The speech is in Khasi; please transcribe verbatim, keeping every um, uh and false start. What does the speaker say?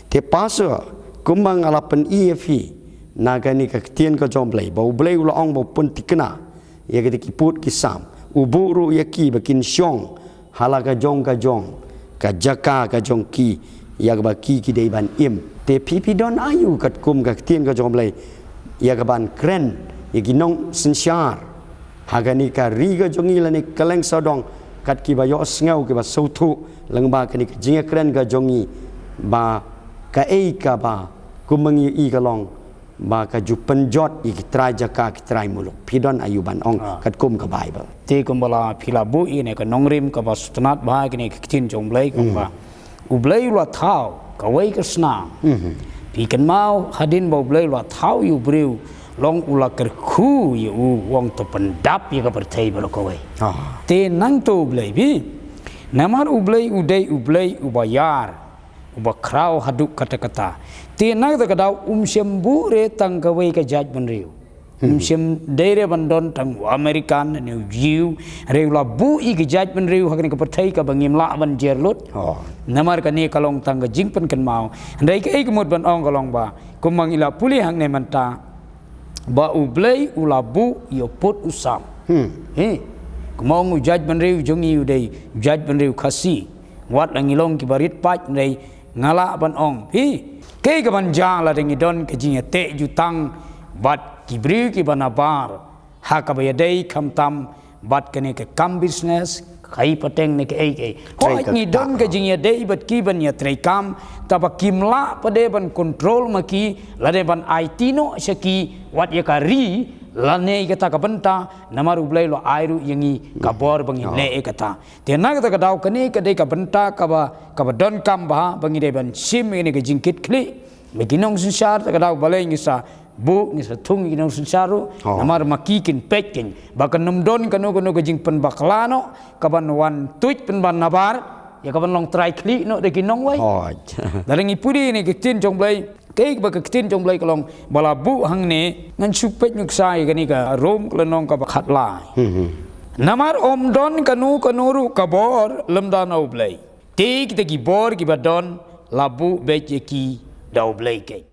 Te pastor, kumba nga la pyni ïa phi na kane ka ktien ka jong U Blei, ba U Blei u la ong ba u pynthikna ïa kita ki pud ki sam, u buh ruh ïa ki ba kin shong ha la ka jong ka jong ka jaka ka jong ki, ïa kaba ki ki dei ban im. Te phi phi don aïu katkum ka ktien ka jong U Blei ïa ka ban kren ïa ki nongsynshar ha kane ka ri ka jong ngi lane kylleng sawdong, kat kiba ïohsngew kiba sngewthuh lyngba kane ka jingïakren ka jong ngi, ba kaei kaba kum ma ngi ïohi ka long ba ka ju pynjot ïa ki trai jaka, ki trai muluk. Phi don aïu ban ong katkum ka Baibl? Te kumba la phi la buh ïa kane ka nongrim kaba sngewtynnat bha ïa kane ka ktien jong U Blei, kumba U Blei u la thaw kawei ka snam. Phi kynmaw hadien ba U Blei u la thaw ïa u briew, long u la kyrkhu ïa u, u ong to pyndap ïa ka pyrthei baroh kawei. Te nangta U Blei, phi, namar U Blei u dei U Blei uba ïar, uba khraw haduh katta katta. Te na kata ka daw um shym buh re tang kawei ka jaitbynriew. Um shym dei re ban don tang u American ne u Jiw, re u la buh ïa ka jaitbynriew ha kane ka pyrthei kaba ngim lah ban jer lut. Namar kane ka long tang ka jingpynkynmaw. Hynrei kaei ka mut ban ong ka long ba, kumba ngi la pule hangne mynta, ba U Blei u la buh ïa u pud u sam. He. Kumba ong u jaitbynriew jong ngi u dei u jaitbynriew Khasi. Wat la ngi long kiba rit paid, hynrei nga lah ban ong, phi, kaei kaban jia lada ngi don ka jingïateh jutang bad ki briew kiba nabar ha kaba ïadei khamtam bad kane ka kam business, kaei pateng ne kaei kaei. Hooid, ngi don ka jingïadei bad ki ban ïatreikam, tangba kim lah pat de ban control ma ki, lane ban aiti noh sha ki, wat ïa ka ri lane kata ka bynta, namar U Blei u la ai ruh ïa ngi ka bor ba ngin leh ïa kata. Te na kata ka daw kane ka dei ka bynta kaba, kaba donkam bha ba ngi dei ban shim ïa kane ka jingkitkhlieh. Ba ki nongsynshar, kata ka daw balei ngi sa buh, ngi sa thung ïa ki nongsynshar ruh. Namar ma ki kin peit kein ba kan ym don kano kano ka jingpynbakla noh kaban wan tuid pynban nabar ïa kaban long trai khlieh noh da ki nongwei. Lada ngi pule ïa kane ka ktien jong U Blei, kaei kaba ka ktien jong U Blei ka long ba la buh hangne, ngan shu peit nuksa ïa kane ka Rom ka lynnong kaba khatlai. Namar ym don kano kano ruh ka bor lymda na U Blei. Te kita ki bor kiba don la buh beit ïa ki da U Blei kein.